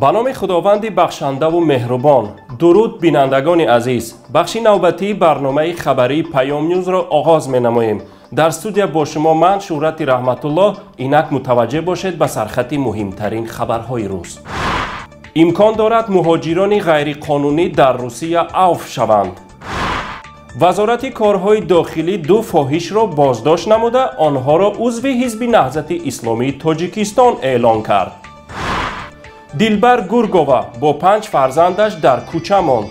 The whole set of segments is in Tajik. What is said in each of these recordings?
Ба номи Худованди бахшандаву меҳрубон. Дуруд, бинандагони азиз. Бахши навбатии барномаи хабарии Паём Нюзро оғоз менамоем. Дар студия бо шумо ман, Шӯҳрати Раҳматуллоҳ. Инак мутаваҷҷеҳ бошед ба сархати муҳимтарин хабарҳои рӯз. Имкон дорад, муҳоҷирони ғайриқонунӣ дар Русия авф шаванд. Вазорати корҳои дохилӣ ду фоҳишро боздошт намуда, онҳоро узви Ҳизби Наҳзати Исломии Тоҷикистон эълон кард. Дилбар Гургова бо панҷ фарзандаш дар кӯча монд.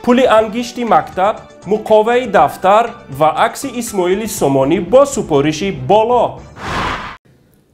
Пули ангишти мактаб, муқоваи дафтар ва акси Исмоили Сомонӣ бо супориши боло.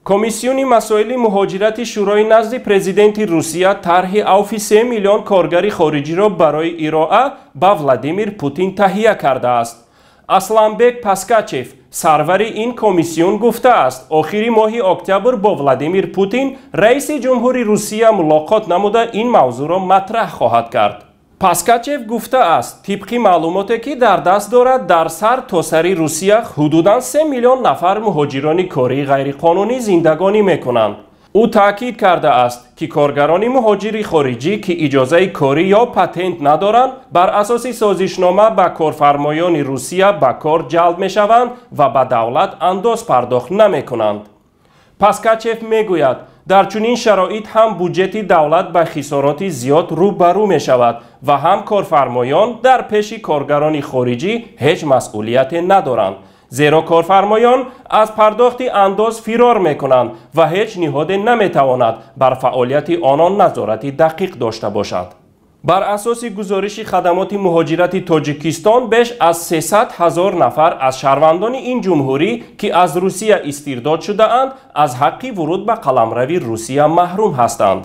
Комиссиони масоили муҳоҷирати Шӯрои назди Президенти Русия тарҳи авфи 3 миллион коргари хориҷиро барои ироа ба Владимир Путин таҳия кардааст. Асланбек Паскачев, сарвари ин комиссион, гуфтааст, охири моҳи октябр бо Владимир Путин, раиси ҷумҳури Русия, мулоқот намуда, ин мавзӯъро матраҳ хоҳад кард. Паскачев гуфтааст, тибқи маълумоте, ки дар даст дорад, дар сар то сари Русия ҳудудан 3 миллион нафар муҳоҷирони кории ғайриқонунӣ зиндагонӣ мекунанд. Ӯ таъкид кардааст, ки коргарони муҳоҷири хориҷӣ, ки иҷозаи корӣ ё патент надоранд, бар асоси созишнома ба корфармоёни Русия ба кор ҷалб мешаванд ва ба давлат андоз пардохт намекунанд. Паскачев мегӯяд, дар чунин шароит ҳам буҷети давлат ба хисороти зиёд рӯ ба рӯ мешавад ва ҳам корфармоён дар пеши коргарони хориҷӣ ҳеҷ масъулияте надоранд, зеро корфармоён аз пардохти андоз фирор мекунанд ва ҳеҷ ниҳоде наметавонад бар фаъолияти онон назорати дақиқ дошта бошад. Бар асоси гузориши хадамоти муҳоҷирати Тоҷикистон, беш аз 300 ҳазор нафар аз шаҳрвандони ин ҷумҳурӣ, ки аз Русия истирдод шудаанд, аз ҳаққи вуруд ба қаламрави Русия маҳрум ҳастанд.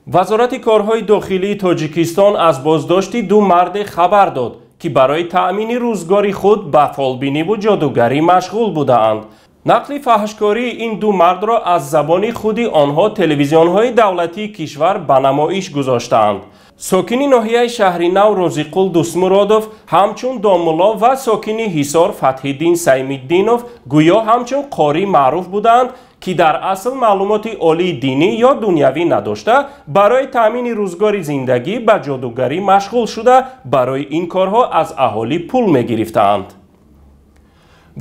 Вазорати корҳои дохилии Тоҷикистон аз боздошти ду марде хабар дод, ки барои таъмини рӯзгори худ ба фолбиниву ҷодугарӣ машғул будаанд. Нақли фаҳшкории ин ду мардро аз забони худи онҳо телевизионҳои давлатии кишвар ба намоиш гузоштаанд. Сокини ноҳияи Шаҳринав Розиқул Дустмуродов ҳамчун домулло ва сокини Ҳисор Фатҳиддин Саймиддинов гӯё ҳамчун қорӣ маъруф буданд, ки дар асл маълумоти олии динӣ ё дунявӣ надошта, барои таъмини рӯзгори зиндагӣ ба ҷодугарӣ машғул шуда, барои ин корҳо аз аҳолӣ пул мегирифтаанд.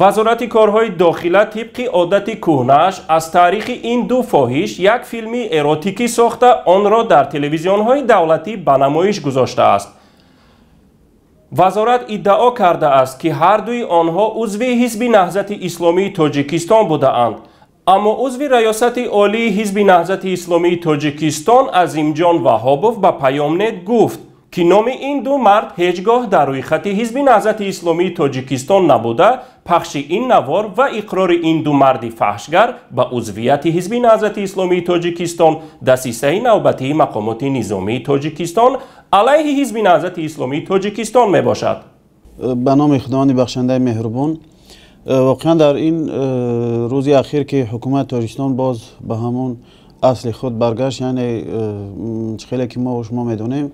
Вазорати корҳои дохила тибқи одати кӯҳнааш аз таърихи ин ду фоҳиш як филми эротикӣ сохта, онро дар телевизионҳои давлатӣ ба намоиш гузоштааст. Вазорат иддао кардааст, ки ҳардуи онҳо узви Ҳизби Наҳзати Исломии Тоҷикистон будаанд. Аммо узви Раёсати Олии Ҳизби Наҳзати Исломии Тоҷикистон Азимҷон Ваҳобов ба Паёмнет гуфт, ки номи ин ду мард ҳеҷ гоҳ дар рӯйхати Ҳизби Наҳзати Исломии Тоҷикистон набуда, пахши ин навор ва иқрори ин ду марди фаҳшгар ба узвияти Ҳизби Наҳзати Исломии Тоҷикистон дасисаи навбатии мақомоти низомии Тоҷикистон алайҳи Ҳизби Наҳзати Исломии Тоҷикистон мебошад. Ба номи Худованди бахшандаи меҳрубон. Воқеан, дар ин рӯзи ахир, ки ҳукумати Тоҷикистон боз ба ҳамон асли худ баргашт, яъне чӣ хеле ки мо шумо медонем,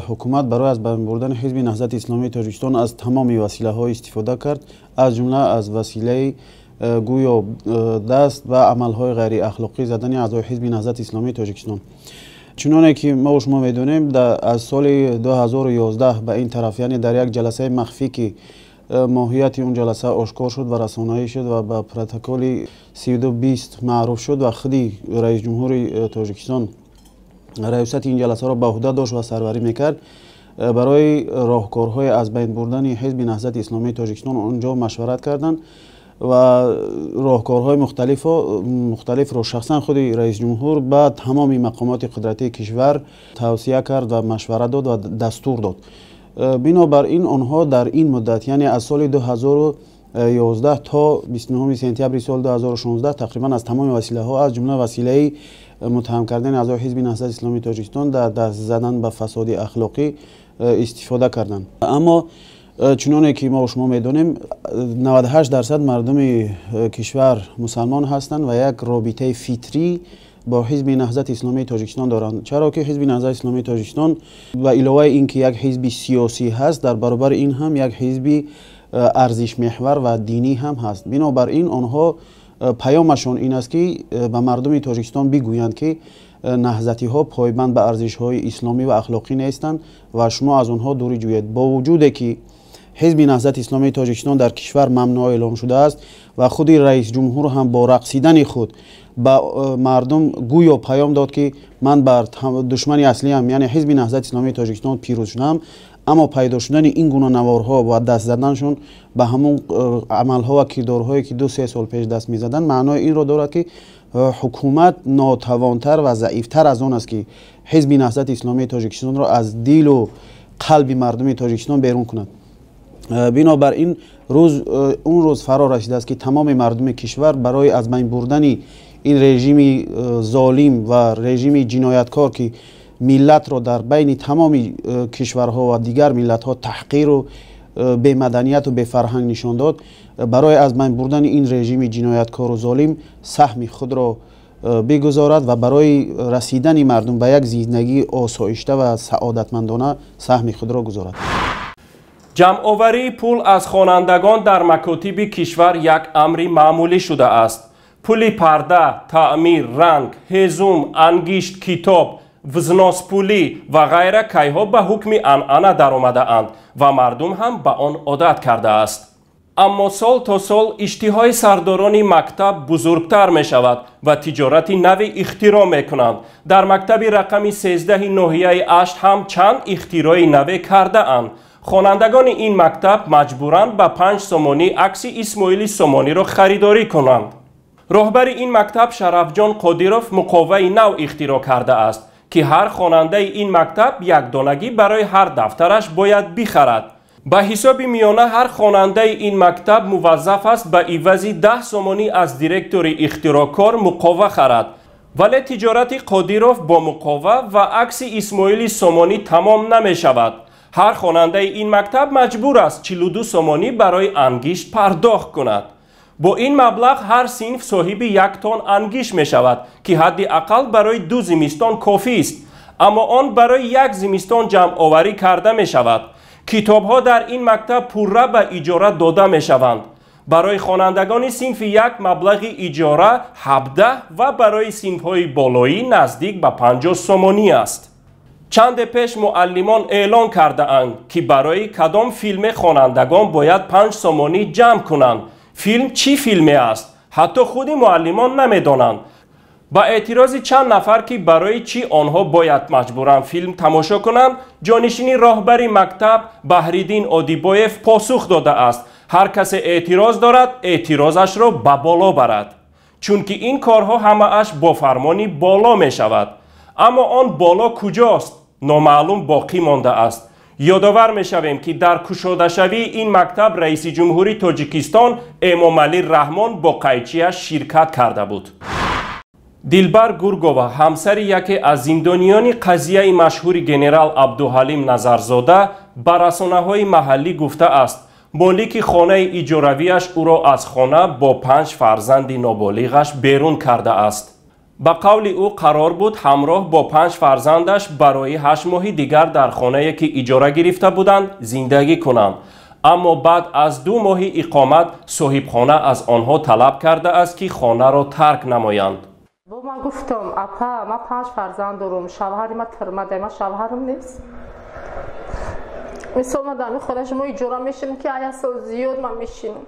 ҳукумат барои аз байн бурдани Ҳизби Наҳзати Исломии Тоҷикистон аз тамоми василаҳо истифода кард, аз ҷумла аз василаи гӯё даст ба амалҳои ғайриахлоқӣ задани аъзои Ҳизби Наҳзати Исломии Тоҷикистон. Чуноне ки мо шумо медонем, аз соли 2011 ба ин тараф, яъне дар як ҷаласаи махфӣ, ки моҳияти он ҷаласа ошкор шуд ва расонаӣ шуд ва ба протоколи 3220 маъруф шуд ва худи раисҷумҳури Тоҷикистон раёсати ин ҷаласаро ба ӯҳда дошт ва сарварӣ мекард, барои роҳкорҳои аз байн бурдани Ҳизби Наҳзати Исломии Тоҷикистон он ҷо машварат карданд ва роҳкорҳои мухталифро шахсан худи раисҷумҳур ба тамоми мақомоти қудратии кишвар тавсия кард ва машварат дод ва дастур дод. Бинобар ин, онҳо дар ин муддат, яъне аз соли 2011 то 29 сентябри соли 2016, тақрибан аз тамоми василаҳо, аз ҷумла василаи муттаҳам кардани аъзои Ҳизби Наҳзати Исломии Тоҷикистон дар даст задан ба фасоди ахлоқӣ, истифода карданд. Аммо чуноне ки мо шумо медонем, 98% мардуми кишвар мусалмон ҳастанд ва як робитаи фитрӣ бо Ҳизби Наҳзати Исломии Тоҷикистон доранд, чаро ки Ҳизби Наҳзати Исломии Тоҷикистон ба иловаи ин ки як ҳизби сиёсӣ ҳаст, дар баробари ин ҳам як ҳизби арзишмеҳвар ва динӣ ҳам ҳаст. Бинобар ин, онҳо паёмашон ин аст, ки ба мардуми Тоҷикистон бигӯянд, ки Наҳзатиҳо пойбанд ба арзишҳои исломӣ ва ахлоқӣ нестанд ва шумо аз онҳо дурӣ ҷӯед. Бо вуҷуде ки Ҳизби Наҳзати Исломии Тоҷикистон дар кишвар мамнӯъ эълом шудааст ва худи раисҷумҳур ҳам бо рақсидани худ ба мардум гӯё паём дод, ки ман бар душмани аслиам, яъне Ҳизби Наҳзати Исломии Тоҷикистон пирӯз шудам, аммо пайдо шудани ин гуна наворҳо ва даст заданашон ба ҳамон амалҳо ва кирдорҳое, ки 2-3 сол пеш даст мезаданд, маънои инро дорад, ки ҳукумат нотавонтар ва заифтар аз он аст, ки Ҳизби Наҳзати Исломии Тоҷикистонро аз дилу қалби мардуми Тоҷикистон берун кунад. Бинобар ин рӯз он рӯз фаро расидааст, ки тамоми мардуми кишвар барои аз байн бурдани ин режими золим ва режими ҷинояткор, ки миллатро дар байни тамоми кишварҳо ва дигар миллатҳо таҳқиру бемаданияту бефарҳанг нишон дод, барои аз байн бурдани ин режими ҷинояткору золим саҳми худро бигузорад ва барои расидани мардум ба як зиндагии осоишта ва саодатмандона саҳми худро гузорад. Ҷамъоварии пул аз хонандагон дар макотиби кишвар як амри маъмулӣ шудааст. Пули парда, таъмир, ранг, ҳезум, ангишт, китоб, взноспулӣ ва ғайра кайҳо ба ҳукми анъана даромадаанд ва мардум ҳам ба он одат кардааст. Аммо сол то сол иштиҳои сардорони мактаб бузургтар мешавад ва тиҷорати нави ихтироъ мекунанд. Дар мактаби рақами 13 ноҳияи Ашт ҳам чанд ихтирои наве кардаанд. Хонандагони ин мактаб маҷбуранд ба 5 сомонӣ акси Исмоили Сомониро харидорӣ кунанд. Роҳбари ин мактаб Шарафҷон Қодиров муқоваи нав ихтироъ кардааст, ки ҳар хонандаи ин мактаб якдонагӣ барои ҳар дафтараш бояд бихарад. Ба ҳисоби миёна ҳар хонандаи ин мактаб муваззаф аст ба ивази 10 сомонӣ аз директори ихтироъкор муқова харад. Вале тиҷорати Қодиров бо муқова ва акси Исмоили Сомонӣ тамом намешавад. Ҳар хонандаи ин мактаб маҷбур аст 42 сомонӣ барои ангишт пардохт кунад. Бо ин маблағ ҳар синф соҳиби 1 тонн ангишт мешавад, ки ҳадди ақал барои 2 зимистон кофист, аммо он барои як зимистон ҷамъоварӣ карда мешавад. Китобҳо дар ин мактаб пурра ба иҷора дода мешаванд. Барои хонандагони синфи 1 маблағи иҷора 17 ва барои синфҳои болоӣ наздик ба 50 сомонӣ аст. Чанде пеш муаллимон эълон кардаанд, ки барои кадом филме хонандагон бояд 5 сомонӣ ҷамъ кунанд. Филм чӣ филме аст? Ҳатто худи муаллимон намедонанд. Ба эътирози чанд нафар, ки барои чӣ онҳо бояд маҷбуран филм тамошо кунанд, ҷонишини роҳбари мактаб Баҳриддин Одибоев посух додааст: ҳар касе эътироз дорад, эътирозашро ба боло барад, чунки ин корҳо ҳамааш бо фармони боло мешавад. Аммо он боло куҷост, номаълум боқӣ мондааст. Ёдовар мешавем, ки дар кушодашавии ин мактаб раиси ҷумҳури Тоҷикистон Эмомалӣ Раҳмон бо қайчиаш ширкат карда буд. Дилбар Гургова, ҳамсари яке аз зиндониёни қазияи машҳури генерал Абдуҳалим Назарзода, ба расонаҳои маҳаллӣ гуфтааст, молики хонаи иҷоравиаш ӯро аз хона бо 5 фарзанди ноболиғаш берун кардааст. Ба қавли ӯ қарор буд ҳамроҳ бо 5 фарзандаш барои 8 моҳи дигар дар хонае, ки иҷора гирифта буданд, зиндагӣ кунанд. Аммо баъд аз 2 моҳи иқомат соҳибхона аз онҳо талаб кардааст, ки хонаро тарк намоянд. Бо ман гуфтам: апа, ман 5 фарзанд дорам, шавҳари ман тирмада, ман шавҳарам нест. Мисол ман дар хона шумо иҷора мешинам, ки ая сол зиёд ман мешинам,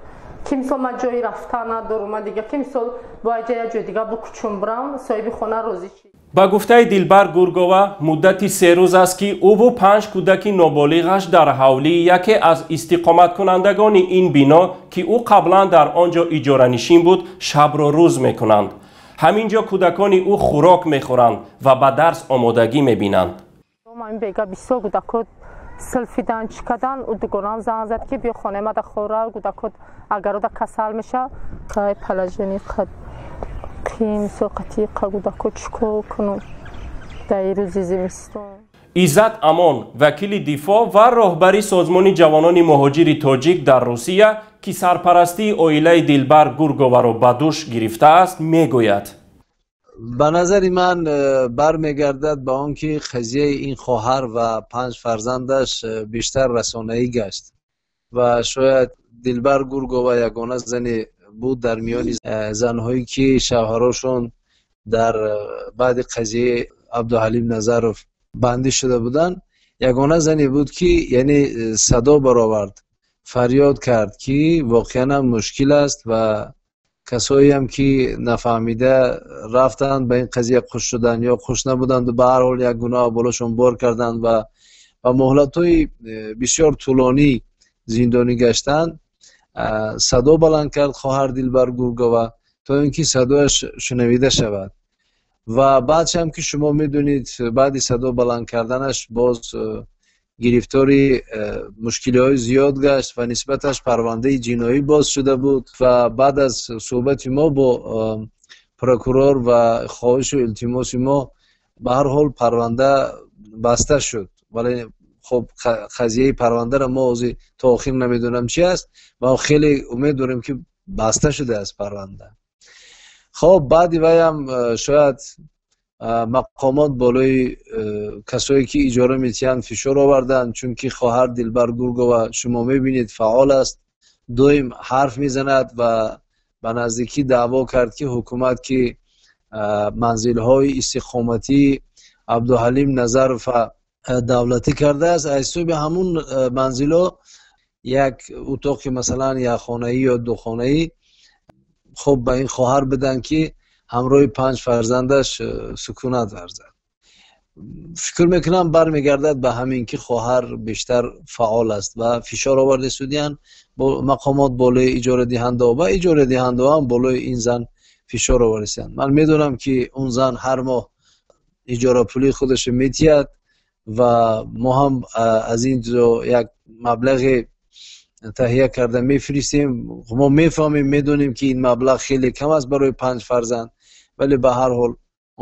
ки мисол ман ҷои рафтан надорам, ман дига ки мисол бояд ҷои дига букучум бирам, соҳиби хона розӣ шид. Ба гуфтаи Дилбар Гургова, муддати 3 рӯз аст, ки ӯву 5 кӯдаки ноболиғаш дар ҳавлии яке аз истиқоматкунандагони ин бино, ки ӯ қаблан дар он ҷо иҷоранишин буд, шабро рӯз мекунанд. Ҳамин ҷо кӯдакони ӯ хӯрок мехӯранд ва ба дарс омодагӣ мебинанд. Ман бега бисёр кӯдакот селфидан чӣ кадан, ӯ дугонам занг зад, ки биё хонаи мада хӯра, кӯдакот агар ода касал меша, қай положени қад қим соқати қа кӯдакот чӣ кор кунам дар рӯзи зимистон. Иззат Амон, вакили дифоъ ва роҳбари созмони ҷавонони муҳоҷири тоҷик дар Русия, ки сарпарастии оилаи Дилбар Гурговаро ба дӯш гирифтааст, мегӯяд: ба назари ман бармегардад ба он ки қазияи ин хоҳар ва 5 фарзандаш бештар расонаӣ гашт ва шояд Дилбар Гургова ягона зане буд дар миёни занҳое ки шавҳарошон Дар баъди қазияи Абдуҳалим Назаров бандӣ шуда буданд, ягона зане буд, ки яъне садо баровард, фарёд кард, ки воқеан ҳам мушкил аст ва касоеам ки нафаҳмида рафтанд, ба ин қазия хуш шуданд ё хуш набуданд, ба ҳар ҳол як гуноҳ болошон бор карданд ва ба муҳлатҳои бисёр тӯлонӣ зиндонӣ гаштанд. Садо баланд кард хоҳар Дилбар Гургова, то ин ки садояш шунавида шавад. Ва баъдшам, ки шумо медонед, баъди садо баланд карданаш боз гирифтори мушкилиҳои зиёд гашт ва нисбаташ парвандаи ҷиноӣ боз шуда буд. Ва баъд аз суҳбати мо бо прокурор ва хоҳишу илтимоси мо, ба ҳар ҳол парванда баста шуд. Вале хоб, қазияи парвандаро мо ҳозир то охир намедонам чи аст ва хеле умед дорем, ки баста шудааст парванда. Хоб, баъди вайам шояд мақомот болои касое ки иҷора метиҳанд фишор оварданд, чунки хоҳар Дилбар Гургова, шумо мебинед, фаъол аст, доим ҳарф мезанад ва ба наздикӣ даъво кард, ки ҳукумат ки манзилҳои истиқоматии Абдуҳалим Назарова давлатӣ кардааст, аз ҳисоби ҳамун манзилҳо як утоқи, масалан, якхонаӣ ё духонаӣ, хоб, ба ин хоҳар биданд, ки ҳамроҳи панҷ фарзандаш сукунат варзад. Фикр мекунам, бармегардад ба ҳамин, ки хоҳар бештар фаъол аст ва фишор оварда судиянд мақомот болои иҷорадиҳандаҳо ва иҷорадиҳандаҳо ҳам болои ин зан фишор овардастанд. Ман медонам, ки он зан ҳар моҳ иҷорапулии худашро метиҳад ва мо ҳам аз ин ҷо як маблағе таҳия карда мефиристем. Мо мефаҳмем, медонем, ки ин маблағ хеле кам аст барои панҷ фарзанд, вале ба ҳар ҳол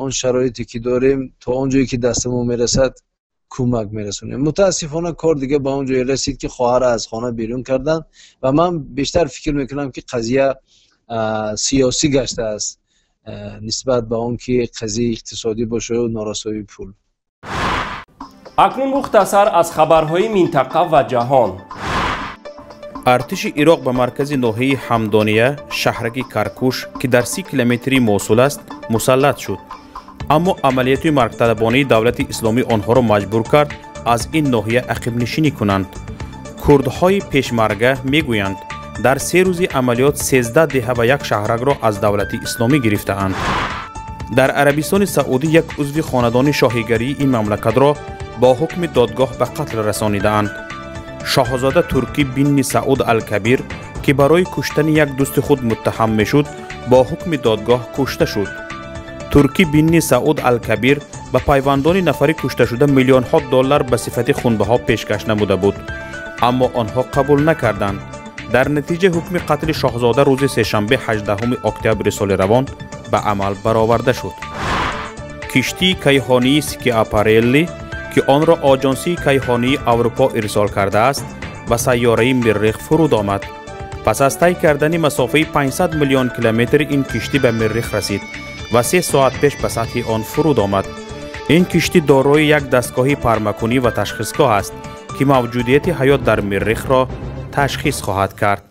он шароите ки дорем, то он ҷое ки дастамон мерасад, кӯмак мерасонем. Мутаассифона, кор дига ба он ҷое расид, ки хоҳарро аз хона берун карданд ва ман бештар фикр мекунам, ки қазия сиёсӣ гаштааст нисбат ба он ки қазияи иқтисодӣ бошаду норасоии пул. Акнун мухтасар аз хабарҳои минтақа ва ҷаҳон. Артиши Ироқ ба маркази ноҳияи Ҳамдония, шаҳраки Каркуш, ки дар 30 километри Мосул аст, мусаллат шуд, аммо амалиёти маргталабонаи Давлати Исломӣ онҳоро маҷбур кард аз ин ноҳия ақибнишинӣ кунанд. Курдҳои пешмарга мегӯянд, дар 3 рӯзи амалиёт 13 деҳа ва як шаҳракро аз Давлати Исломӣ гирифтаанд. Дар Арабистони Саудӣ як узви хонадони шоҳигарии ин мамлакатро бо ҳукми додгоҳ ба қатл расонидаанд. Шоҳзода Туркӣ бинни Сауд Алкабир, ки барои куштани як дӯсти худ муттаҳам мешуд, бо ҳукми додгоҳ кушта шуд. Туркӣ бинни Сауд Алкабир ба пайвандони нафари кушташуда миллионҳо доллар ба сифати хунбаҳо пешкаш намуда буд, аммо онҳо қабул накарданд. Дар натиҷа ҳукми қатли шоҳзода рӯзи сешанбе, 18 октябри соли равон ба амал бароварда шуд. Киштии кайҳонии Скиапарелли, ки онро Оҷонсии кайҳонии Аврупо ирсол кардааст, ба сайёраи Миррих фуруд омад. Пас аз тай кардани масофаи 500 миллион километр ин киштӣ ба Миррих расид ва 3 соат пеш ба сатҳи он фуруд омад. Ин киштӣ дорои як дастгоҳи пармакунӣ ва ташхисгоҳ аст, ки мавҷудияти ҳаёт дар Миррихро ташхис хоҳад кард.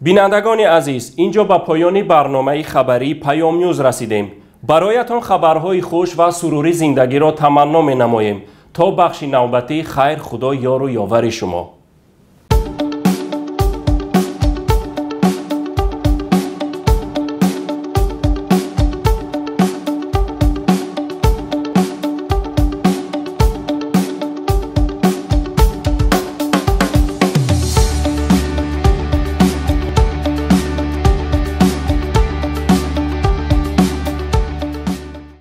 Бинандагони азиз, ин ҷо ба поёни барномаи хабарии Паёмнюз расидем. Бароятон хабарҳои хуш ва сурури зиндагиро таманно менамоем. То бахши навбатӣ хайр, Худо ёру ёвари шумо.